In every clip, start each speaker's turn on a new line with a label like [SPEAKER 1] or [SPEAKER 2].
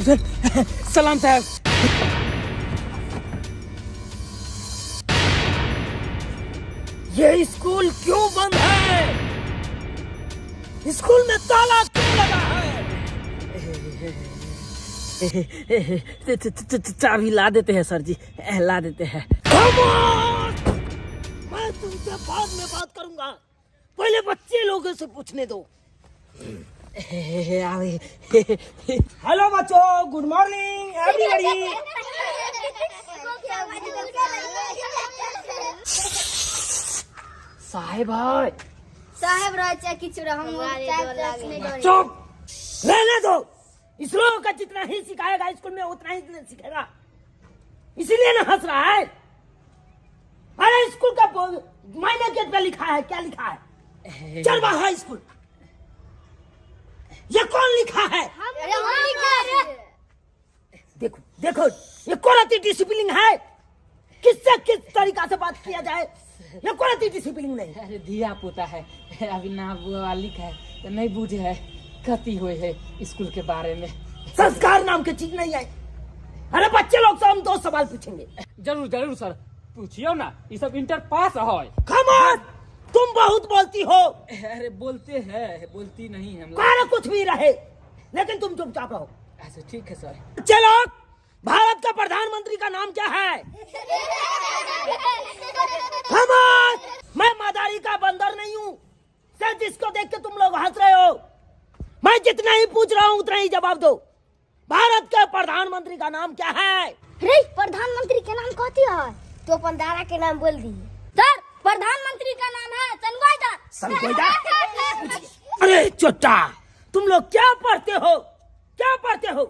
[SPEAKER 1] साहब सर, सलाम साहब।
[SPEAKER 2] ये स्कूल क्यों बंद है? स्कूल में ताला क्यों लगा है?
[SPEAKER 1] चाबी ला देते हैं सर जी, ला देते हैं।
[SPEAKER 2] Come on! मैं तुमसे बाद में बात करूंगा, पहले बच्चे लोगों से पूछने दो। हेलो बच्चों, गुड मॉर्निंग एवरीबॉडी।
[SPEAKER 1] साहेब है।
[SPEAKER 3] साहेब रह चाहे किछु रह, हम चाय टैक्स नहीं डरे।
[SPEAKER 2] चुप रहने दो। इस लोगों का जितना ही सिखाएगा स्कूल में उतना ही सीखेगा, इसीलिए ना हंस रहा है। अरे स्कूल का मायने गेट पे लिखा है, क्या लिखा है? चल हाई स्कूल, ये कौन लिखा है?
[SPEAKER 3] अरे हम लिखा है।
[SPEAKER 2] देखो देखो, ये कौन डिसिप्लिन है? किससे किस तरीका से बात किया जाए, ये कौन डिसिप्लिन नहीं।
[SPEAKER 1] अरे धिया पुता है, अभी ना लिख है तो नहीं बूझे है कति हुए है स्कूल के बारे में।
[SPEAKER 2] संस्कार नाम की चीज नहीं है। अरे बच्चे लोग से हम दो सवाल पूछेंगे।
[SPEAKER 1] जरूर जरूर सर, पूछियो ना, ये सब इंटर पास है।
[SPEAKER 2] कम ऑन, तुम बहुत बोलती हो।
[SPEAKER 1] अरे बोलते हैं, बोलती नहीं है हम लोग।
[SPEAKER 2] कारे कुछ भी रहे, लेकिन तुम चुपचाप रहो।
[SPEAKER 1] अच्छा ठीक है सर।
[SPEAKER 2] चलो, भारत का प्रधानमंत्री का नाम क्या है? कम ऑन, मैं मदारी का बंदर नहीं हूँ सर, जिसको देख के तुम लोग हंस रहे हो। मैं जितना ही पूछ रहा हूँ उतना ही जवाब दो। भारत के प्रधानमंत्री का नाम क्या है?
[SPEAKER 3] रे प्रधानमंत्री के नाम कथी है? तो अपन दादा के नाम बोल दी। सर प्रधानमंत्री का नाम है सनगोइदा।
[SPEAKER 2] सनगोइदा? अरे चोटा, तुम लोग क्या पढ़ते हो, क्या पढ़ते हो?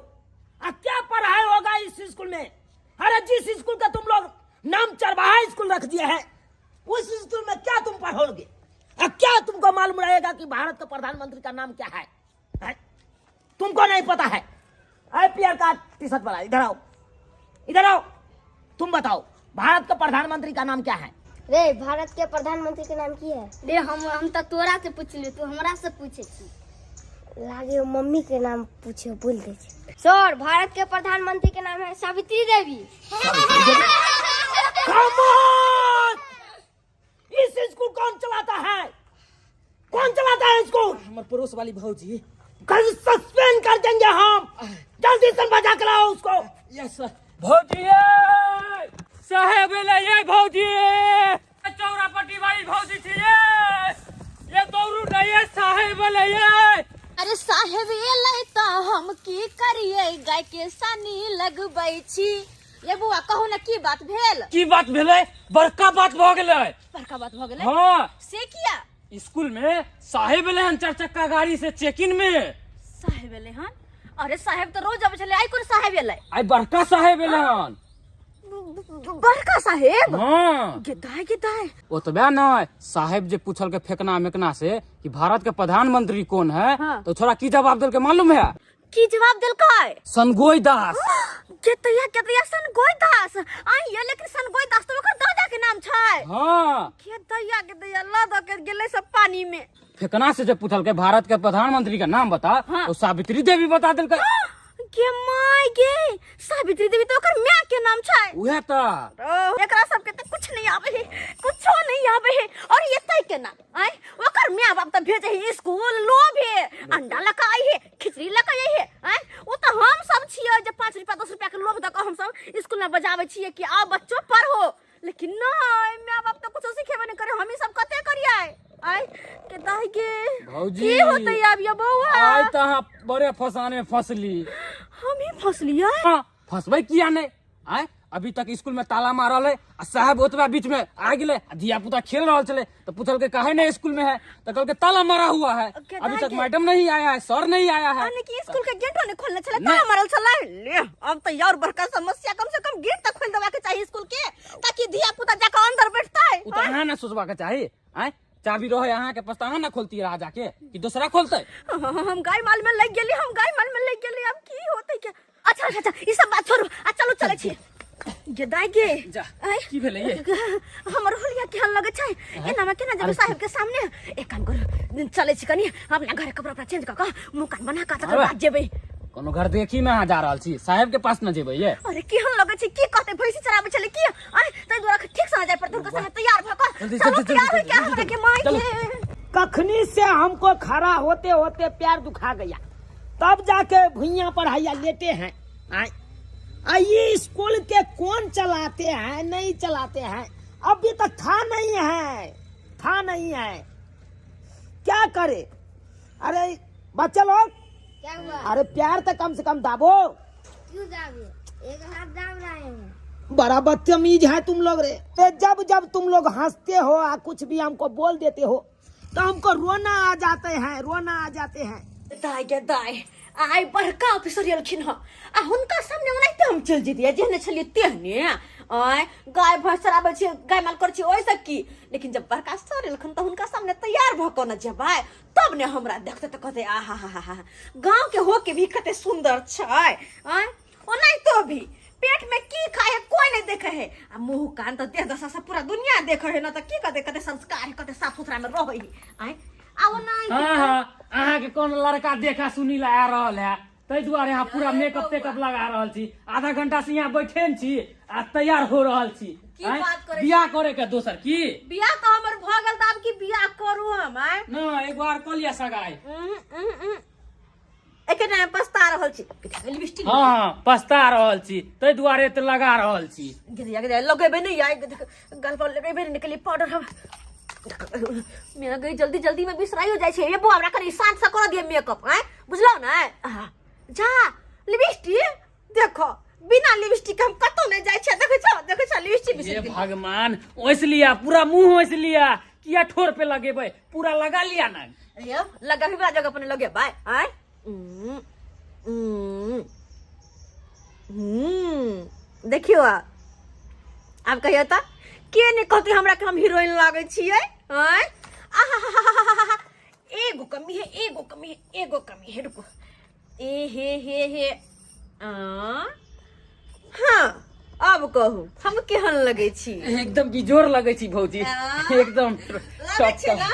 [SPEAKER 2] आ क्या पढ़ाई होगा इस स्कूल में? अरे जिस स्कूल का तुम लोग नाम चरवाहा स्कूल रख दिया है, उस स्कूल में क्या तुम पढ़ोगे? आ क्या तुमको मालूम रहेगा कि भारत के प्रधानमंत्री का नाम क्या है, है? तुमको नहीं पता है। अरे पियर का टी शर्ट वाला, इधर आओ, इधर आओ। तुम बताओ भारत के प्रधानमंत्री का नाम क्या है?
[SPEAKER 3] रे भारत के प्रधानमंत्री के नाम की है? रे हम तो तोरा से पूछली, तू हमरा से पूछे छी। लागे मम्मी के नाम पूछे बोल दे छी। सर भारत के प्रधानमंत्री के नाम है सावित्री देवी।
[SPEAKER 2] Come on! इस स्कूल कौन चलाता है? कौन चलाता है स्कूल?
[SPEAKER 1] हमारे पड़ोस वाली भौजी।
[SPEAKER 2] कल सस्पेंड कर देंगे हम। जल्दी से बजा के लाओ उसको।
[SPEAKER 1] Yes sir. भौजी साहेब एलै ये भौजी, चौरा पट्टी वाली भौजी छी ये, ये दौड़ू नहीं ये साहेब एलै ये।
[SPEAKER 4] अरे साहेब एलै त हम की करियै, गाय के सानी लगबै छी। ये बुआ कहू ना की बात भेल?
[SPEAKER 1] की बात भेलै? बड़का बात भऽ गेलै।
[SPEAKER 4] बड़का बात भऽ गेलै?
[SPEAKER 1] हाँ।
[SPEAKER 4] से किया?
[SPEAKER 1] स्कूल में साहेब एलै हन चार चक्का गाड़ी से चेकिंग में।
[SPEAKER 4] साहेब एलै हन? अरे साहेब तऽ रोज अबै छलै, आइ कोन साहेब एलै?
[SPEAKER 1] आइ बड़का साहेब एलै हन।
[SPEAKER 4] बड़का साहेब?
[SPEAKER 1] हाँ।
[SPEAKER 4] गे दाय गे दाय।
[SPEAKER 1] ओतबे नहीं, साहेब जे पूछल के फेकना मेकना से कि भारत के प्रधानमंत्री कौन है,
[SPEAKER 4] हाँ।
[SPEAKER 1] तो छोरा की जवाब दिल के मालूम है?
[SPEAKER 4] की जवाब देलकै?
[SPEAKER 1] सनगोई दास।
[SPEAKER 4] केतैया केतैया सनगोई दास? आई ये लेकिन सनगोई दास तो ओकर दादा के नाम छै।
[SPEAKER 1] हाँ।
[SPEAKER 4] केतैया केतैया ल द के गेलै सब पानी में।
[SPEAKER 1] फेकना से जब पूछल के भारत के प्रधानमंत्री का नाम बता,
[SPEAKER 4] हाँ।
[SPEAKER 1] तो सावित्री देवी बता दिलकै।
[SPEAKER 4] गे my गे, सावित्री देवी तो ओकर माय के नाम छै।
[SPEAKER 1] उहे त।
[SPEAKER 4] ओ, एकरा सबके त कुछ नहीं आवे है, कुछो नहीं आवे है। और ये तय के ना आय, ओकर माय बाप त भेजे है स्कूल, लोभ है, अंडा लका आई है, खिचड़ी लका आई है। आय ओ त हम सब छियै जे 5 रुपया 10 रुपया के लोभ द के हम सब स्कूल में बजावे छियै कि आओ बच्चों पढ़ो, लेकिन नहीं माय बाप त कुछो सिखेबे नहीं करे, हम ही सब कते करियै? आय के दाई गे
[SPEAKER 1] भौजी।
[SPEAKER 4] की होतै आब ये बौआ?
[SPEAKER 1] आय त अहाँ बड़े फसाने में फंसली।
[SPEAKER 4] हम ही फंसलियै?
[SPEAKER 1] हाँ, फंसबै किया नहीं? आय अभी तक स्कूल में ताला मारल है आ साहब ओतबा बीच में आ गेलै आ धिया पुता खेल रहल छलै तो पूछल के काहे नहीं स्कूल में है, तो कहल के ताला मारा हुआ है,
[SPEAKER 4] के
[SPEAKER 1] अभी
[SPEAKER 4] दाई
[SPEAKER 1] तक
[SPEAKER 4] के-
[SPEAKER 1] मैडम नहीं आया है, सर नहीं आया है।
[SPEAKER 4] यानी कि स्कूल के गेटो नहीं खोलने छलै,
[SPEAKER 1] नहीं।
[SPEAKER 4] ताला मारल छलै। ले अब तो और बड़का समस्या, कम से कम गेट तक खोल देवा के चाहिए स्कूल के, ताकि धिया पुता जाके अंदर बैठतै।
[SPEAKER 1] उ तो अहाँ ना सोचबा के चाही, आय चाबी रहे अहाँ के पास त अहाँ ना खोलती रहा जाके कि दोसरा खोलते?
[SPEAKER 4] हम गाय माल में लग गेली, हम गाय माल में लग गेली, अब की होतै के? अच्छा अच्छा अच्छा, ई सब बात छोड़ू आ चलू चलै छी। गे दाई गे।
[SPEAKER 1] जा।
[SPEAKER 4] आय।
[SPEAKER 1] की भेलै ये?
[SPEAKER 4] हमर हुलिया केहन लगै छै? एना में केना जेबै साहेब के सामने? एक काम करू, चलै छी कनी अपना घर कपड़ा उपड़ा चेंज कऽ कऽ मुँह कान बना कऽ तकर
[SPEAKER 1] अरे।
[SPEAKER 4] बाद जेबै।
[SPEAKER 1] कोनो घर देखी में अहाँ जा रहल छी, साहेब के पास न जेबै ये।
[SPEAKER 4] अरे केहन लगै छै, की कहतै, भैंसी चराबै छलै की? आय ताहि दुआरे ठीक से न जाय पड़तै, हुनका संगे तैयार भऽ कऽ।
[SPEAKER 1] जल्दी,
[SPEAKER 4] चलू
[SPEAKER 1] जल्दी,
[SPEAKER 4] तैयार
[SPEAKER 1] जल्दी,
[SPEAKER 4] होइके हमरा के माय
[SPEAKER 1] चलू।
[SPEAKER 4] के।
[SPEAKER 2] कखनी से हमको खड़ा होते होते पैर दुखा गया, तब जाके भुइया पर हैया लेटे हैं। आय आ ये स्कूल के कौन चलाते हैं, नहीं चलाते हैं, अभी तक था नहीं है, था नहीं है, क्या करे। अरे बच्चा लोग,
[SPEAKER 3] क्या हुआ?
[SPEAKER 2] अरे प्यार तो कम से कम दाबो।
[SPEAKER 3] क्यों दाबे? एक हाथ दाब रहे हैं।
[SPEAKER 2] बड़ा बदतमीज है तुम लोग रे। ते जब जब तुम लोग हंसते हो आ कुछ भी हमको बोल देते हो तो हमको रोना आ जाते हैं, रोना आ जाते हैं।
[SPEAKER 4] दाय गे दाय, आइ बड़का ऑफिसर एलखिन हँ आ हुनका सामने ओनाहिते हम चलि जैतियै, जेहने छलियै तेहने। आँय गाय भैंस चराबै छियै, गाय माल करै छियै, ओहिसँ की, लेकिन जब बड़का सर एलखिन तऽ हुनका सामने तैयार भऽ कऽ ने जेबै तब ने हमरा देखतै तऽ कहतै आहा हा हा हा, गाँव के हो के भी कते सुन्दर छै। आँय ओनाहितो भी पेट में की खाए है कोई नहीं देखे है, आ मुंह कान तऽ देह दशा सब पूरा दुनिया देखे है न, तऽ की कहतै कते संस्कार है, कते साफ सुथरा में रहै है। आँय आ ओनाहिते
[SPEAKER 1] हाँ हाँ, अहाँके कोन लड़का देखा सुनी ला आ रहल है, ताहि दुआरे अहाँ पूरा मेकअप तेकअप लगा रहल छी। आधा घंटा से यहाँ बैठे छी आ तैयार हो रहल छी।
[SPEAKER 4] की
[SPEAKER 1] आँय?
[SPEAKER 4] बात करै छी?
[SPEAKER 1] बियाह करे के दोसर की?
[SPEAKER 4] बियाह तऽ हमर भऽ गेल, तऽ आब की बियाह करू हम? आँय
[SPEAKER 1] न एक बार कऽ लिअ सगाई।
[SPEAKER 4] एके टाइम पछता रहल छी। लिपस्टिक।
[SPEAKER 1] हाँ हाँ पछता रहल छी, ताहि दुआरे तऽ लगा रहल छी।
[SPEAKER 4] गिरिया गिरिया लगेबे नहीं आइ गल पर लगेबे नहीं निकली पाउडर हम मेरा गई जल्दी जल्दी में बिसराइयो जाइ छै। ये बुआ हमरा कनी शांत से कर दिए मेकअप। आय बुझलौ ने? आहा, जा लिपस्टिक देखो, बिना लिपस्टिक के हम कतौ नहीं जाइ छै। देखै छौ, देखै छौ लिपस्टिक
[SPEAKER 1] हे
[SPEAKER 4] बिसरि गेलियै।
[SPEAKER 1] भगवान, ओइस लिया पूरा मुंह, ओइस लिया किया ठोर पे लगेबै, पूरा लगा लिया ना।
[SPEAKER 4] ये लगाबी वाला जगह पर लगेबै। आय देखियो आब कहियो तऽ के नहि कहतै हमरा के हम हीरोइन लागै छियै। आँय आहाहाहाहा, एगो कमी है, एगो कमी है, एगो कमी है, रुको। ए हे हे हे आ हाँ अब कहू हम केहन लगै छी?
[SPEAKER 1] एकदम बिजोर लगै छी भौजी।
[SPEAKER 4] आ?
[SPEAKER 1] एकदम
[SPEAKER 4] लगै छी ना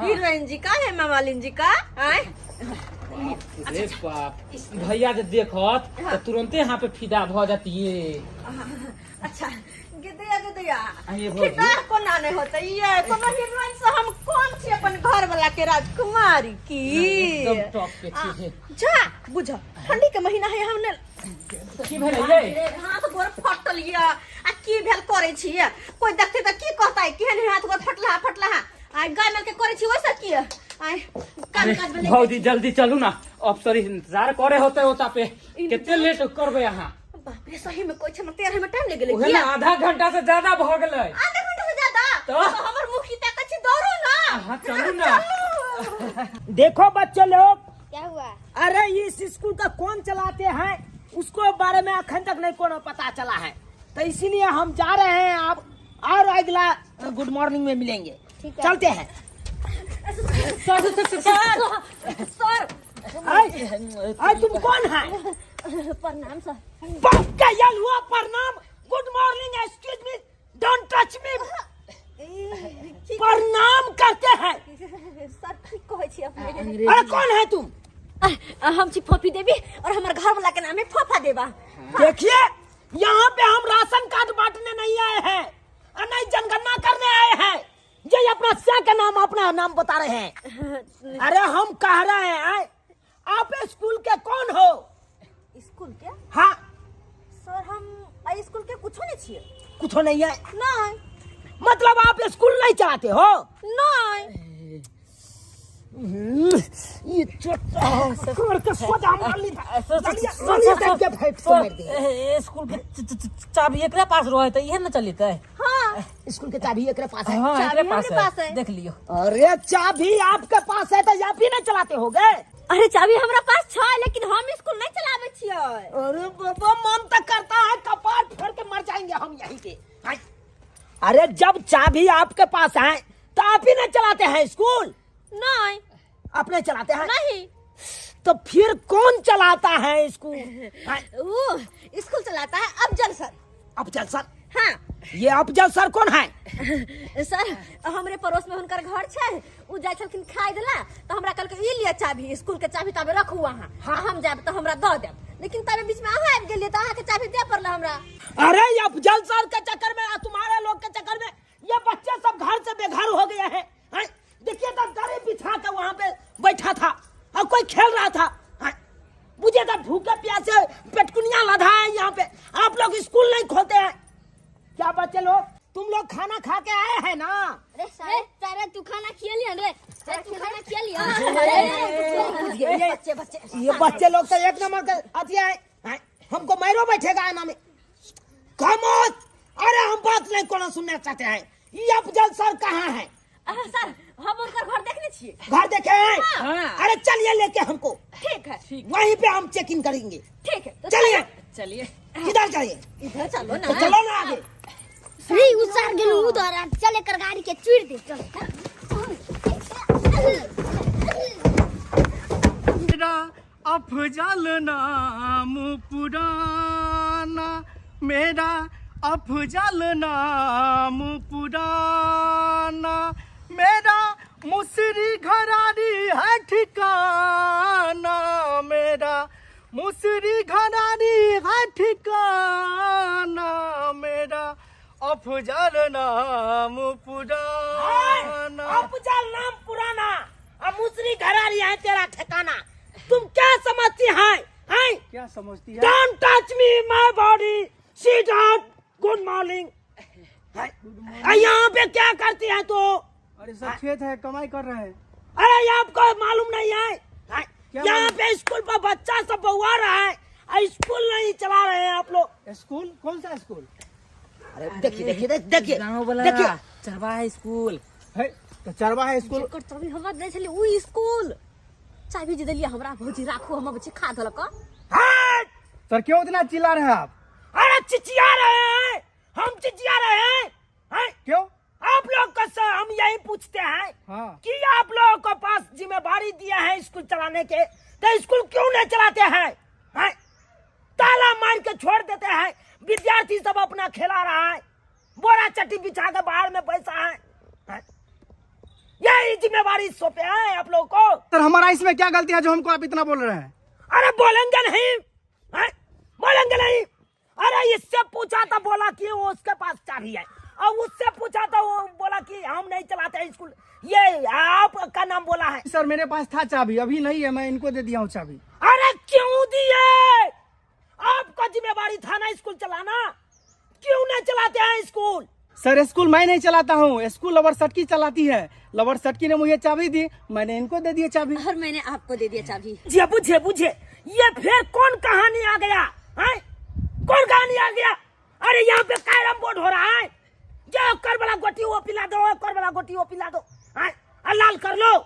[SPEAKER 4] हीरोइन जी का, हेमा मालिनी जी का? आँय
[SPEAKER 1] बाप रे बाप, भैया जे देखत तऽ तुरंते यहाँ पे फिदा भऽ जतिये।
[SPEAKER 4] अच्छा गिदैया गिदैया
[SPEAKER 1] आइए भौजी।
[SPEAKER 4] फिदा कोना नहि होतै? ये कोनो हीरोइन से हम कम छी अपन घर वाला के राजकुमारी की?
[SPEAKER 1] एकदम टॉप के छी।
[SPEAKER 4] जा बुझ, ठंडी के महीना है, हम ने
[SPEAKER 1] की भेलै ये?
[SPEAKER 4] हाथ गोर फटल ये आ की भेल करै छी ये? कोई देखते तऽ की कहतै, केहन हाथ गोर फटला फटला आ गाय माल के करै छी ओइसे की? आय काम
[SPEAKER 1] अरे,
[SPEAKER 4] काज में
[SPEAKER 1] भौजी जल्दी चलू ना, अफसर इंतजार करे होते होता पे, कते लेट करबै अहाँ?
[SPEAKER 4] बाप रे, सही में कोई छै, हमर तैयार में टाइम लग गेलै।
[SPEAKER 1] उहे ना, आधा घंटा से ज्यादा भऽ गेलै।
[SPEAKER 4] आधा घंटा से ज्यादा?
[SPEAKER 1] तो?
[SPEAKER 4] तो हमर मुख ही ताकै छी, दौड़ू ना।
[SPEAKER 1] अहाँ चलू ना।
[SPEAKER 2] देखो बच्चे लोग,
[SPEAKER 3] क्या हुआ?
[SPEAKER 2] अरे इस स्कूल का कौन चलाते हैं उसको बारे में अखन तक नहीं कोनो पता चला है, तो इसीलिए हम जा रहे हैं अब और अगला गुड मॉर्निंग में मिलेंगे।
[SPEAKER 3] ठीक है।
[SPEAKER 2] चलते हैं।
[SPEAKER 1] Sir sir sir sir
[SPEAKER 4] sir.
[SPEAKER 2] आय, आय तुम कौन है?
[SPEAKER 4] प्रणाम सर।
[SPEAKER 2] बाप का यल हुआ प्रणाम। Good morning, excuse me, don't touch me. प्रणाम करते हैं।
[SPEAKER 4] सर ठीक कहै छी अपने।
[SPEAKER 2] अरे कौन है तुम?
[SPEAKER 4] हम छी फोफी देवी और हमर घर वाला के नाम है फोफा देवा।
[SPEAKER 2] देखिए यहाँ पे हम राशन कार्ड बांटने नहीं आए हैं और नहीं जनगणना करने आए हैं। ये अपना क्या का नाम अपना नाम बता रहे हैं। अरे हम कह रहे हैं आए, आप स्कूल के कौन हो?
[SPEAKER 4] स्कूल के?
[SPEAKER 2] हाँ।
[SPEAKER 4] सर हम एहि स्कूल के कुछो नहीं छियै।
[SPEAKER 2] कुछो नहीं है?
[SPEAKER 4] नहीं।
[SPEAKER 2] मतलब आप स्कूल नहीं चलाते हो?
[SPEAKER 4] नहीं।
[SPEAKER 2] ये चोट के सोचा मार ली था। मार ली था के फेंक से मार दिया।
[SPEAKER 5] स्कूल के चाबी एकरे पास रहे तऽ इहे ने चलेतै।
[SPEAKER 4] हाँ।
[SPEAKER 2] स्कूल के चाबी एकरे पास है।
[SPEAKER 5] हाँ,
[SPEAKER 4] चाबी
[SPEAKER 5] एकरे पास
[SPEAKER 4] हमरे पास
[SPEAKER 5] है,
[SPEAKER 4] है।
[SPEAKER 5] देख लियो।
[SPEAKER 2] अरे चाबी आपके पास है तो आप ही नहीं चलाते हो गए?
[SPEAKER 4] अरे चाबी हमरा पास छै लेकिन हम स्कूल नहीं चलाबै छियै।
[SPEAKER 2] अरे बाबा मन तो करता है कपाट फोड़ के मर जाएंगे हम यहीं के। अरे जब चाबी आपके पास है तो आप ही नहीं चलाते हैं स्कूल?
[SPEAKER 4] नहीं।
[SPEAKER 2] अपने चलाते हैं?
[SPEAKER 4] नहीं।
[SPEAKER 2] तो फिर कौन चलाता है स्कूल?
[SPEAKER 4] वो स्कूल चलाता है अफजल सर।
[SPEAKER 2] अफजल सर?
[SPEAKER 4] हाँ।
[SPEAKER 2] ये अफजल सर कौन है?
[SPEAKER 4] सर, हमरे पड़ोस में हुनकर घर छै। उ जाइ छलखिन खाय देला तऽ हमरा कहलकै ई लिअ चाभी, स्कूल के चाभी ताबे रखू अहाँ। हाँ। हम जायब तऽ हमरा दऽ देब, लेकिन ताबे बीच में अहाँ आबि गेलियै तऽ अहाँके चाभी दे पड़ल हमरा।
[SPEAKER 2] अरे ये अफजल सर के चक्कर में, तुम्हारे लोग के चक्कर में ये बच्चे सब घर से बेघर हो गया है, हैं? देखिए तो दरी बिछा के वहां पे बैठा था और कोई खेल रहा था, हैं? मुझे तो भूखे प्यासे पेटकुनिया लधा है यहाँ पे। आप लोग स्कूल नहीं खोलते हैं क्या? बच्चे लोग, तुम लोग खाना खा के आए हैं ना?
[SPEAKER 3] अरे सारे सारे, तू खाना खियलियन रे? अरे तू खाना खियलियन?
[SPEAKER 2] ये
[SPEAKER 4] बच्चे बच्चे
[SPEAKER 2] ये बच्चे लोग तो एक नंबर के अथी है, हैं? हमको मैरो बैठेगा आना में खामोश। अरे हम बात नहीं कोनो सुनना चाहते हैं। ये अफजल सर कहाँ है?
[SPEAKER 4] अहाँ सर, हम हुनकर घर देखने छियै।
[SPEAKER 2] घर देखे हैं?
[SPEAKER 5] हाँ।
[SPEAKER 2] अरे चलिए लेके हमको।
[SPEAKER 4] ठीक है।
[SPEAKER 2] वहीं पे हम चेक इन करेंगे।
[SPEAKER 4] ठीक है तो।
[SPEAKER 2] चलिए।
[SPEAKER 5] चलिए।
[SPEAKER 2] इधर चलिए।
[SPEAKER 4] इधर चलो ना।
[SPEAKER 2] तो चलो ना आगे।
[SPEAKER 3] रे उसार गेलू उधर आ, चल एकर गाड़ी के चूर दे, चल।
[SPEAKER 6] मेरा अफजल नाम पुराना, मेरा अफजल नाम पुराना, मेरा मुसरी घरारी है ठिकाना, मेरा मुसरी घरारी है ठिकाना, मेरा अफजल नाम पुराना।
[SPEAKER 2] अफजल नाम पुराना और मुसरी घरारी है तेरा ठिकाना। तुम क्या समझती हैं, हैं?
[SPEAKER 6] क्या समझती है?
[SPEAKER 2] Don't touch me my body, sit out, good morning. यहाँ पे क्या करती है तो?
[SPEAKER 6] अरे सब खेत है, कमाई कर रहे हैं।
[SPEAKER 2] अरे ये आपको मालूम नहीं है, हैं?
[SPEAKER 6] क्या
[SPEAKER 2] यहाँ
[SPEAKER 6] मालूम?
[SPEAKER 2] पे स्कूल पर बच्चा सब बउआ रहा है और स्कूल नहीं चला रहे हैं आप लोग।
[SPEAKER 6] स्कूल? कौन सा स्कूल?
[SPEAKER 2] अरे देखिए देखिए देखिए।
[SPEAKER 5] गाँव वाला
[SPEAKER 2] देखिए।
[SPEAKER 5] चरवाहा स्कूल।
[SPEAKER 6] है तो चरवाहा स्कूल।
[SPEAKER 4] एकर चाभी हमरा दै छलै उ स्कूल चाभी जे देलियै हमरा, भौजी राखू, हम अबै छी खा देलक।
[SPEAKER 2] हट!
[SPEAKER 6] सर, क्यों इतना चिल्ला रहे हैं आप?
[SPEAKER 2] अरे चिचिया रहे हैं हम, चिचिया रहे हैं, हैं?
[SPEAKER 6] क्यों?
[SPEAKER 2] आप लोग को सर हम यही पूछते हैं
[SPEAKER 6] हाँ।
[SPEAKER 2] कि आप लोगों को पास जिम्मेदारी दिया है स्कूल चलाने के, तो स्कूल क्यों नहीं चलाते हैं, हैं? ताला मार के छोड़ देते हैं, विद्यार्थी सब अपना खेला रहा है, बोरा चट्टी बिछा के बाहर में पैसा है, हैं? यही जिम्मेदारी सौंपे हैं आप लोगों को।
[SPEAKER 6] सर, हमारा इसमें क्या गलती है जो हमको आप इतना बोल रहे हैं?
[SPEAKER 2] अरे बोलेंगे नहीं, हैं? बोलेंगे नहीं? अरे इससे पूछा तो बोला कि वो उसके पास चाबी है और उससे पूछा तो वो बोला कि हम नहीं चलाते हैं स्कूल, ये आपका नाम बोला है।
[SPEAKER 6] सर, मेरे पास था चाबी, अभी नहीं है, मैं इनको दे दिया हूँ चाबी।
[SPEAKER 2] अरे क्यों दिए? आपका जिम्मेदारी था ना स्कूल चलाना, क्यों नहीं चलाते हैं स्कूल?
[SPEAKER 6] सर, स्कूल मैं नहीं चलाता हूँ, स्कूल लवर सटकी चलाती है। लवर सटकी ने मुझे चाबी दी, मैंने इनको दे दिया चाबी।
[SPEAKER 4] और मैंने आपको दे दिया चाबी।
[SPEAKER 2] जी बुझे बुझे, ये फिर कौन कहानी आ गया है? कौन कहानी आ गया? अरे यहाँ पे कैरम बोर्ड हो रहा है, जो कर वाला गोटी वो पिला दो, कर वाला गोटी वो पिला दो, हैं? और लाल कर लो,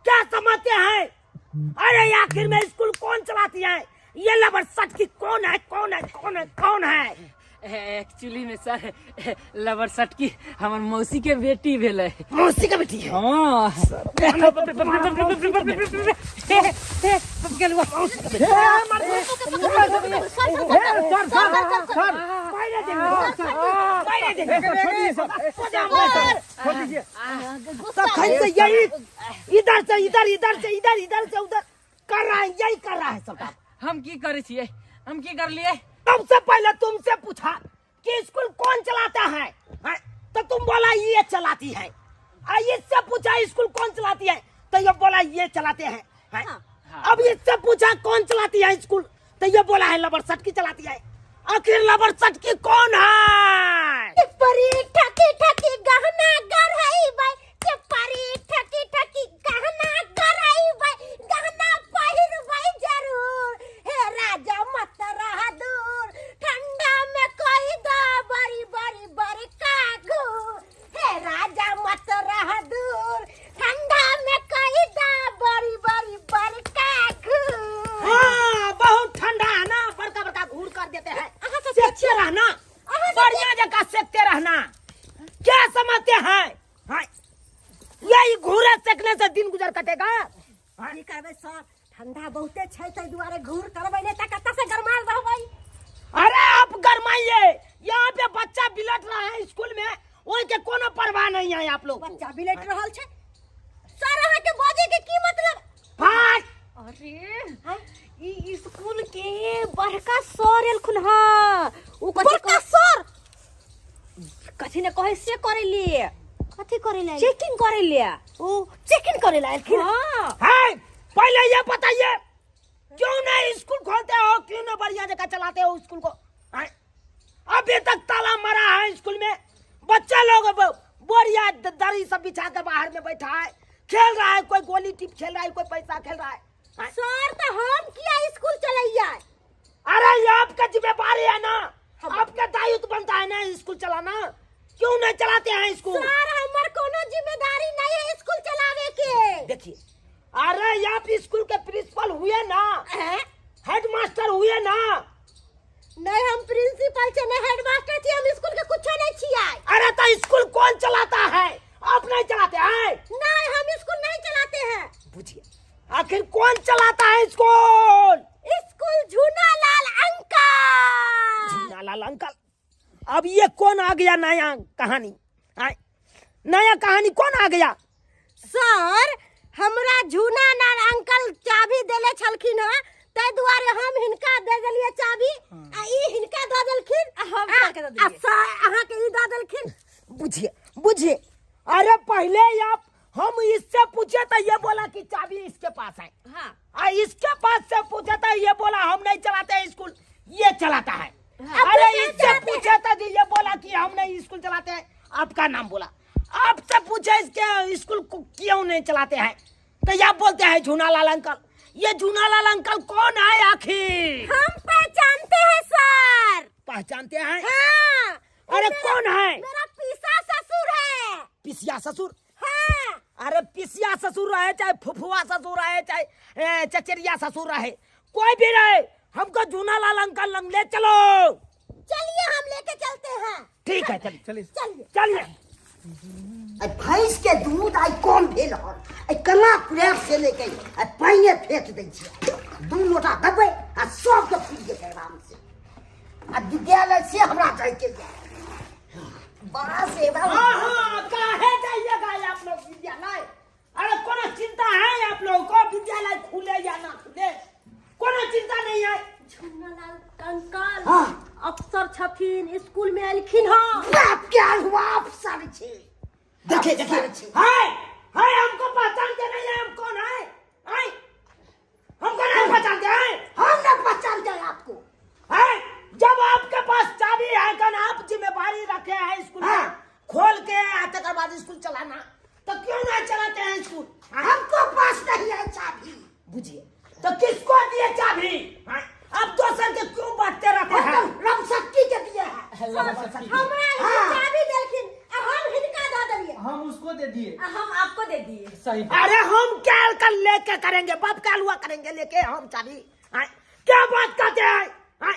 [SPEAKER 2] क्या समझते हैं? अरे आखिर में स्कूल कौन चलाती है? ये लवर सट की कौन है, कौन है, कौन है, कौन है?
[SPEAKER 5] एक्चुअली में सर, लवर सटकी हमर मौसी के बेटी भेलै।
[SPEAKER 2] मौसी का बेटी है?
[SPEAKER 5] हाँ।
[SPEAKER 2] तखन से यही इधर से इधर, इधर से इधर, इधर से उधर कर रहा है, यही कर रहा है सब काम।
[SPEAKER 5] हम की करै छियै? हम की करलियै?
[SPEAKER 2] सबसे पहले तुमसे पूछा कि स्कूल कौन चलाता है, हैं? तो तुम बोला ये चलाती है। और इससे पूछा स्कूल कौन चलाती है, तो ये बोला ये चलाते हैं, हैं? अब इससे पूछा कौन चलाती है स्कूल, तो ये बोला है लबर सटकी चलाती है। आखिर लबर सटकी कौन है?
[SPEAKER 4] परी ठकी ठकी गहना गढ़ाई बाई के, परी ठकी ठकी गहना गढ़ाई बाई, गहना पहिरबै जरूर, हे राजा मत रह दूर, ठंडा में कोई दो बड़ी बड़ी बड़का घूर, हे राजा मत रह दूर, ठंडा में कोई दो बड़ी बड़ी बड़का घूर।
[SPEAKER 2] हाँ, बहुत ठंडा है ना, बड़का बड़का घूर कर देते हैं। सेकते रहना, बढ़िया जगह सेकते रहना। क्या समझते हैं, हाँ? यही घूरे सेकने से दिन गुजर कटेगा?
[SPEAKER 4] की करबै सर, ठंडा बहुते छै, ताहि दुआरे घूर करबै, नहि तऽ कतऽ से गरमाल रहबै?
[SPEAKER 2] अरे आप गरमाइए, यहाँ पे बच्चा बिलट बिलट रहा है स्कूल में, ओई के कोनो परवाह नहीं है आप लोग को।
[SPEAKER 4] बच्चा बिलट रहल छै सर, अहाँ के बजे के की मतलब?
[SPEAKER 2] फाट।
[SPEAKER 4] अरे, ई स्कूल के बड़का सर एलखुन हँ। उ कथी बड़का सर कथी ने कहे से करे लिए, कथी करे ले? चेकिंग करे लिए। ओ चेकिंग करे ला एलखिन। हाँ।
[SPEAKER 2] है, पहले ये बताइए क्यों नहीं स्कूल खोलते हो, क्यों नहीं बढ़िया जगह चलाते हो स्कूल को? हैं? अभी तक ताला मारा है स्कूल में, बच्चा लोग अब बोरिया दरी सब बिछा के बाहर में बैठा है, खेल रहा है, कोई गोली टिप खेल रहा है, कोई पैसा खेल रहा है। हैं?
[SPEAKER 4] सर, तो हम किया स्कूल चलैया?
[SPEAKER 2] अरे ये आपका जिम्मेदारी है ना, आपका दायित्व बनता है ना स्कूल चलाना, क्यों नहीं चलाते हैं स्कूल?
[SPEAKER 4] सर, हमर कोनो जिम्मेदारी नहीं है स्कूल चलावे के।
[SPEAKER 2] देखिए, अरे आप स्कूल के प्रिंसिपल हुए ना,
[SPEAKER 4] हैं?
[SPEAKER 2] हेडमास्टर हुए ना?
[SPEAKER 4] नहीं, हम प्रिंसिपल छे नहीं हेडमास्टर छी, हम स्कूल के कुछो नहीं छियै।
[SPEAKER 2] अरे तो स्कूल कौन चलाता है? आप नहीं चलाते हैं?
[SPEAKER 4] नहीं, हम स्कूल नहीं चलाते हैं।
[SPEAKER 2] पूछिए आखिर कौन चलाता है स्कूल?
[SPEAKER 4] स्कूल झूनालाल अंकल।
[SPEAKER 2] झूनालाल अंकल? अब ये कौन आ गया नया कहानी? आय, नया कहानी कौन आ गया?
[SPEAKER 4] सर, हमरा झूनालाल अंकल चाबी देले छलखिन हँ, ताहि दुआरे हम हिनका दे देलियै चाबी आ ई हिनका दऽ देलखिन आ हम सर के दऽ देलियै। आ सर अहाँके ई दऽ देलखिन।
[SPEAKER 2] बुझिए बुझिए, अरे पहले आप हम इससे पूछे तो ये बोला कि चाबी इसके पास है।
[SPEAKER 4] हाँ।
[SPEAKER 2] आ इसके पास से पूछे तो ये बोला हम नहीं चलाते हैं स्कूल, ये चलाता है।
[SPEAKER 4] हाँ।
[SPEAKER 2] अरे
[SPEAKER 4] अब
[SPEAKER 2] इससे
[SPEAKER 4] चलाते
[SPEAKER 2] पूछे तो ये बोला कि हम नहीं स्कूल चलाते हैं, आपका नाम बोला। आपसे पूछे इसके स्कूल को क्यों नहीं चलाते हैं तो ये बोलते हैं झूनालाल अंकल। ये झूनालाल अंकल कौन है आखिर?
[SPEAKER 4] हम पहचानते हैं सर।
[SPEAKER 2] पहचानते हैं?
[SPEAKER 4] हाँ।
[SPEAKER 2] अरे कौन है?
[SPEAKER 4] मेरा पीसा ससुर है।
[SPEAKER 2] पिसिया ससुर?
[SPEAKER 4] हाँ।
[SPEAKER 2] अरे पिसिया ससुर रहे चाहे फुफुआ ससुर रहे चाहे चचरिया ससुर रहे, कोई भी रहे, हमको झूनालाल अंकल लंग ले चलो।
[SPEAKER 4] चलिए हम लेके चलते हैं।
[SPEAKER 2] ठीक है, चलिए।
[SPEAKER 6] चलिए।
[SPEAKER 4] चलिए।
[SPEAKER 2] चलिए।
[SPEAKER 7] आ भैंस के दूध आइ कम भेल हन, आ केना कुड़ैर से लेके आ पानिए फेंक दै छियै, दू लोटा देबै आ सबके फूटि जेतै आराम से। आ विद्यालय से हमरा जाइके ये बड़ा सेवा।
[SPEAKER 2] हाँ हाँ, काहे जाइएगा आप लोग विद्यालय? अरे कोनो चिंता है आप लोगों को विद्यालय खुले या ना खुले? कोनो चिंता नहीं है।
[SPEAKER 4] झूनालाल अंकल
[SPEAKER 7] हाँ।
[SPEAKER 4] अफसर छथिन, स्कूल में एलखिन हँ।
[SPEAKER 7] बाप के हुआ अफसर छी।
[SPEAKER 2] देखिए देखिए, हाय हाय, हमको पहचानते नहीं है हम कौन है? हाय, हमको नहीं पहचानते हैं?
[SPEAKER 7] हम नहीं पहचानते हैं आपको।
[SPEAKER 2] हाय, जब आपके पास चाबी है कन आप जिम्मेदारी रखे हैं स्कूल में
[SPEAKER 7] हाँ।
[SPEAKER 2] खोल के तकर बाद स्कूल चलाना, तो क्यों नहीं चलाते हैं स्कूल?
[SPEAKER 7] हमको पास नहीं है चाबी।
[SPEAKER 2] बुझिए तो किसको दिए चाबी? हाँ? अब दोसर के क्यों बांटते रहते हैं?
[SPEAKER 7] रमशक्ति के दिए हैं।
[SPEAKER 4] हमरा ही
[SPEAKER 7] हाँ।
[SPEAKER 4] चाबी देलखिन आ हम हिनका दऽ देलियै।
[SPEAKER 6] हम उसको दे दिए
[SPEAKER 4] आ हम आपको दे दिए।
[SPEAKER 6] सही।
[SPEAKER 2] अरे हम क्या कल लेके करेंगे, बाप का हलवा करेंगे लेके हम चाबी? हाँ? क्या बात करते हैं? हाँ?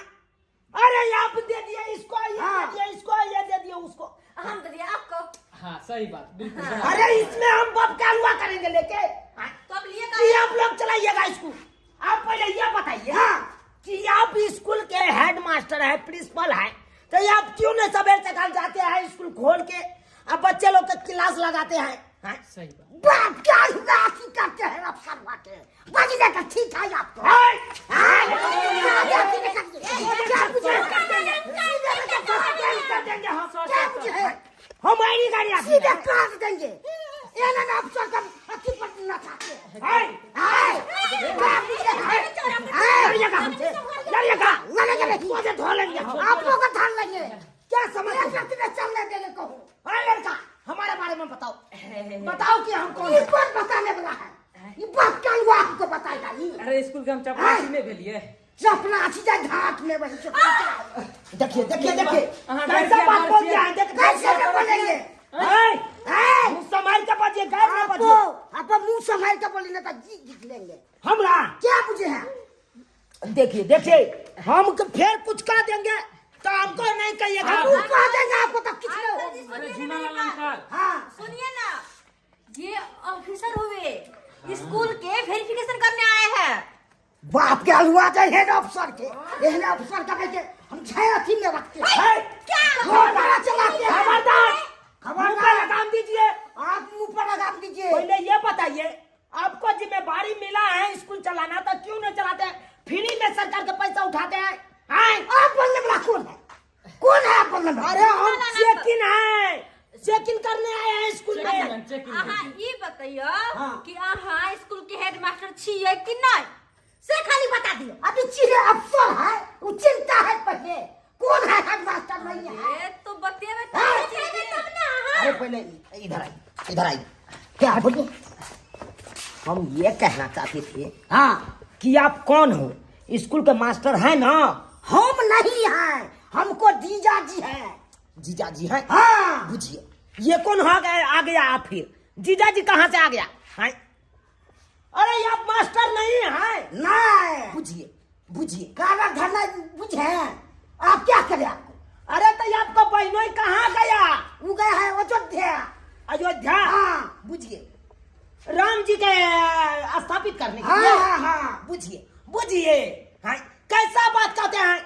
[SPEAKER 2] अरे आप दे दिए इसको, ये
[SPEAKER 7] हाँ।
[SPEAKER 2] दे दिए इसको, ये दे दिए उसको,
[SPEAKER 4] हम दे दिए आपको।
[SPEAKER 5] हाँ सही बात, बिल्कुल।
[SPEAKER 2] अरे इसमें हम बाप का हलवा करेंगे लेके? हाँ?
[SPEAKER 4] तो अब लिए
[SPEAKER 2] कि आप लोग चलाइएगा स्कूल। आप पहले ये बताइए कि आप स्कूल के हेड मास्टर है, प्रिंसिपल है, तो ये आप क्यों नहीं सवेर सकाल जाते हैं स्कूल खोल के अब बच्चे लोग के क्लास लगाते हैं? हाँ?
[SPEAKER 5] सही बात।
[SPEAKER 7] बाप क्या हुआ अथी करते हैं अफसर बाटे बजने का ठीक है आपको।
[SPEAKER 2] हाय!
[SPEAKER 7] हाँ? क्या अथी नहीं करिए? क्या बुझे?
[SPEAKER 2] कर देंगे हम।
[SPEAKER 7] क्या बुझे?
[SPEAKER 2] हमारी गाड़ी आती
[SPEAKER 7] सीधे
[SPEAKER 2] है।
[SPEAKER 7] काट देंगे। ये ना अफसर का अथी पर नचाते हैं।
[SPEAKER 2] हाय!
[SPEAKER 7] हाय! क्या बुझे? हाय!
[SPEAKER 2] लड़िएगा हमसे, लड़िएगा।
[SPEAKER 7] लड़ेंगे नहीं।
[SPEAKER 2] मुझे धो लेंगे हम।
[SPEAKER 7] आप लोग को धर लेंगे।
[SPEAKER 2] क्या समझ
[SPEAKER 7] एक रत्ती में चलने देंगे कहूँ।
[SPEAKER 2] अरे लड़का हमारे बारे में बताओ, बताओ कि हम कौन
[SPEAKER 7] ये
[SPEAKER 2] हैं?
[SPEAKER 7] कौन बताने वाला है? ये बाप क्या हुआ हमको बताएगा ये?
[SPEAKER 5] अरे स्कूल के हम चपरासी में भेलिए।
[SPEAKER 7] चपरासी जाए घाट में वही चपरासी।
[SPEAKER 2] देखिए देखिए देखिए
[SPEAKER 5] हाँ,
[SPEAKER 2] कैसा
[SPEAKER 5] लड़कियां,
[SPEAKER 2] बात बोल दिया
[SPEAKER 5] लड़कियां।
[SPEAKER 2] है, देख
[SPEAKER 7] कैसे न बोलेंगे?
[SPEAKER 2] हाय!
[SPEAKER 7] हाय!
[SPEAKER 2] मुंह संभाल के बजिए, गैर ना
[SPEAKER 7] आपको
[SPEAKER 2] बजिए।
[SPEAKER 7] आपको मुंह संभाल के बोलेंगे तो जी जीत लेंगे।
[SPEAKER 2] हमरा
[SPEAKER 7] क्या बुझे हैं?
[SPEAKER 2] देखिए देखिए, हम फिर कुछ कह देंगे तो हमको नहीं कहिएगा।
[SPEAKER 7] हम कह देंगे आपको तो कुछ नहीं होगा।
[SPEAKER 5] अरे झूनालाल अंकल
[SPEAKER 7] हाँ
[SPEAKER 4] सुनिए ना, ये ऑफिसर हुए स्कूल के वेरिफिकेशन करने आए हैं।
[SPEAKER 7] बाप के हलवा जाए हेड अफसर के, एहन अफसर के के हम छह अथी में रखते हैं।
[SPEAKER 2] हाय!
[SPEAKER 4] क्या
[SPEAKER 7] वो बड़ा चलाते प्रॉब्लम है
[SPEAKER 2] अरे हम चेक इन है, चेक इन करने आए हैं स्कूल में।
[SPEAKER 1] Check in.
[SPEAKER 4] अहाँ ई बतैयो
[SPEAKER 2] हाँ।
[SPEAKER 4] कि अहाँ स्कूल के हेडमास्टर छियै कि नहीं?
[SPEAKER 7] से खाली बता दियो। अभी चीरे अफसर है, वो चिंता है पहले कौन है हेडमास्टर नहीं है।
[SPEAKER 4] ए तो बतेबे
[SPEAKER 7] हाँ।
[SPEAKER 4] तब बतेबे तब ना अहाँ।
[SPEAKER 7] अरे पहले इधर आई, इधर आई, क्या है बोलिए।
[SPEAKER 2] हम ये कहना चाहते थे
[SPEAKER 7] हाँ
[SPEAKER 2] कि आप कौन हो? स्कूल के मास्टर हैं ना?
[SPEAKER 7] हम नहीं हैं, हमको जीजा जी है।
[SPEAKER 2] जीजा जी हैं?
[SPEAKER 7] हाँ।
[SPEAKER 2] बुझिए ये कौन हो गया, आ गया आप? फिर जीजा जी कहाँ से आ गया हैं? अरे आप मास्टर नहीं हैं।
[SPEAKER 7] नहीं।
[SPEAKER 2] बुझिए बुझिए,
[SPEAKER 7] कागज धरना बुझे आप क्या करें आपको?
[SPEAKER 2] अरे तो आपका बहनोई कहाँ गया?
[SPEAKER 7] वो गया है अयोध्या।
[SPEAKER 2] अयोध्या?
[SPEAKER 7] हाँ।
[SPEAKER 2] बुझिए, राम जी के स्थापित करने के
[SPEAKER 7] हाँ,
[SPEAKER 2] लिए।
[SPEAKER 7] हाँ, हाँ।
[SPEAKER 2] बुझिए बुझिए, हाँ, कैसा बात कहते हैं?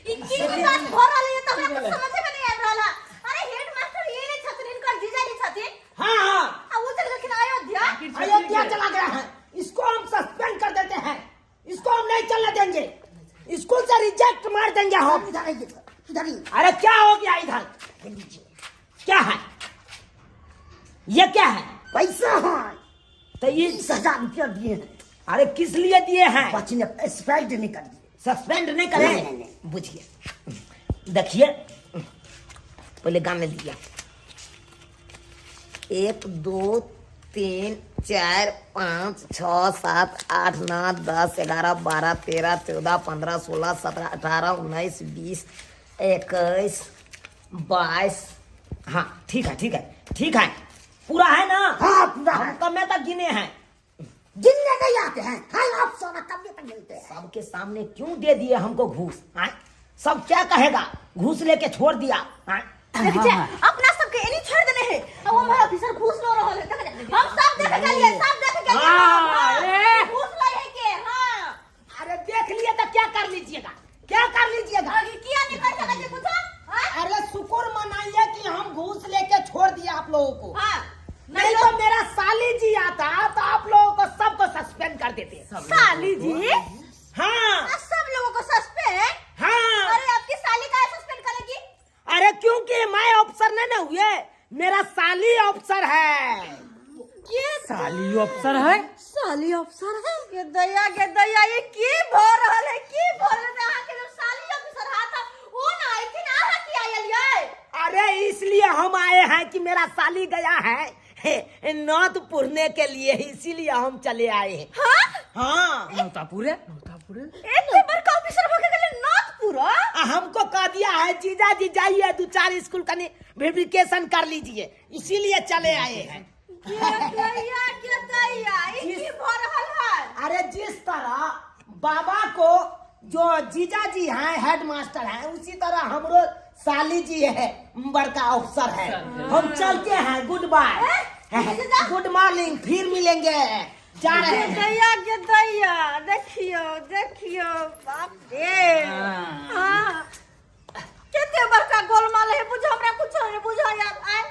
[SPEAKER 4] ई की बात भ रहल है त हमरा कुछ समझे में नहीं आबि रहल है। अरे हेडमास्टर ये नहीं छथिन, इनकर जीजा जी छथिन।
[SPEAKER 2] हाँ हाँ।
[SPEAKER 4] आ वो चल गेलखिन अयोध्या।
[SPEAKER 2] अयोध्या चला गया है। इसको हम सस्पेंड कर देते हैं, इसको हम नहीं चलने देंगे, स्कूल से रिजेक्ट मार देंगे हम।
[SPEAKER 7] इधर आइए, इधर आइए।
[SPEAKER 2] अरे क्या हो गया इधर? क्या है ये? क्या है?
[SPEAKER 7] पैसा है।
[SPEAKER 2] तो ये
[SPEAKER 7] 20,000 रुपया दिए हैं।
[SPEAKER 2] अरे किस लिए दिए हैं?
[SPEAKER 7] बच्चे ने सस्पेंड नहीं कर दिए।
[SPEAKER 2] सस्पेंड नहीं करे?
[SPEAKER 7] नहीं, नहीं, नहीं।
[SPEAKER 2] बुझिए, देखिए पहले गाने लिया।
[SPEAKER 7] 1 2 3 4 5 6 7 8 9 10 11 12 13 14 15 16 17 18 19 20 21
[SPEAKER 2] 22। हाँ ठीक है, ठीक है, ठीक है, पूरा है ना?
[SPEAKER 7] हाँ पूरा है।
[SPEAKER 2] हम कमे तक गिने हैं।
[SPEAKER 7] गिनने नहीं आते हैं। हाँ आप सोना कमे तक गिनते हैं।
[SPEAKER 2] सबके सामने क्यों दे दिए हमको घूस? हाँ? सब क्या कहेगा, घूस लेके छोड़ दिया। हाँ?
[SPEAKER 4] देख छे, अपना सबके एनी छोड़ देने है। अब हमारा ऑफिसर घूस लो रहल है। देख छे, हम सब देख गेलिए, सब देख गेलिए।
[SPEAKER 1] हाँ, ए।
[SPEAKER 4] घूस लै है के? हाँ।
[SPEAKER 2] अरे देख लिए तो क्या कर लीजिएगा, क्या कर लीजिएगा?
[SPEAKER 4] आगे किया नहीं कर सकै छै कुछ? हाँ?
[SPEAKER 2] अरे शुक्र मनाइए कि हम घूस लेके छोड़ दिया आप लोगों को।
[SPEAKER 4] हाँ।
[SPEAKER 2] नहीं तो मेरा साली जी आता तो आप लोगों को सबको सस्पेंड कर देते।
[SPEAKER 4] साली जी?
[SPEAKER 2] हाँ।
[SPEAKER 4] सब लोगों को सस्पेंड?
[SPEAKER 2] हाँ।
[SPEAKER 4] अरे आपकी साली का सस्पेंड करेगी?
[SPEAKER 2] अरे क्योंकि मैं अफसर नहीं ना हुए, मेरा साली अफसर है।
[SPEAKER 4] ये
[SPEAKER 1] साली अफसर है?
[SPEAKER 4] साली अफसर है? के दया, के दया, ये की भ रहल है, की भ रहल है? अहाँ के जब साली अफसर हा त ओ ना आइथिन, अहाँ की आयल ये?
[SPEAKER 2] अरे इसलिए हम आए हैं कि मेरा साली गया है नौत पुरने के लिए, इसीलिए हम चले आए हैं।
[SPEAKER 4] हाँ?
[SPEAKER 2] हाँ।
[SPEAKER 1] नौतापुरे? नौतापुरे?
[SPEAKER 4] एते बड़का ऑफिसर भ के गेलै नौतपुरा?
[SPEAKER 2] हमको कह दिया है जीजा जी जाइए 2-4 स्कूल का वेरिफिकेशन कर लीजिए, इसीलिए चले आए हैं।
[SPEAKER 4] के दैया, के दैया, ई की भ रहल है?
[SPEAKER 2] अरे जिस तरह बाबा को जो जीजा जी हैं हेड मास्टर हैं, उसी तरह हमरो साली जी है बड़का अफसर है। हम चलते हैं, गुड बाय, गुड मॉर्निंग, फिर मिलेंगे, जा रहे हैं।
[SPEAKER 4] दैया के दैया, देखियो देखियो, बाप रे। हाँ केते बड़का गोलमाल है, बुझ हमरा कुछ नहीं बुझा यार। आय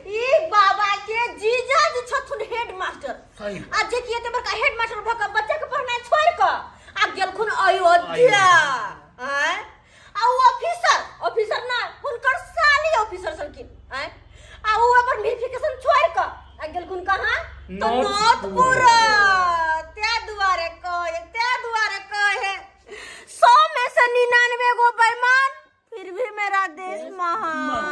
[SPEAKER 4] ई बाबा के जीजा जी छथुन हेड मास्टर, आ जे कि एते बड़का हेड मास्टर भ के बच्चा के पढ़नाइ छोड़ के आ गेलखुन अयोध्या। आय आ उ ऑफिसर, ऑफिसर ना हुनकर साली ऑफिसर छलखिन। आय आ उ अपन वेरिफिकेशन छोड़ के आ गेलखुन कहाँ? तो नौतपुरा। ते दुआरे कहे, ते दुआरे कहे 100 में से 99 गो बेईमान, फिर भी मेरा देश महान।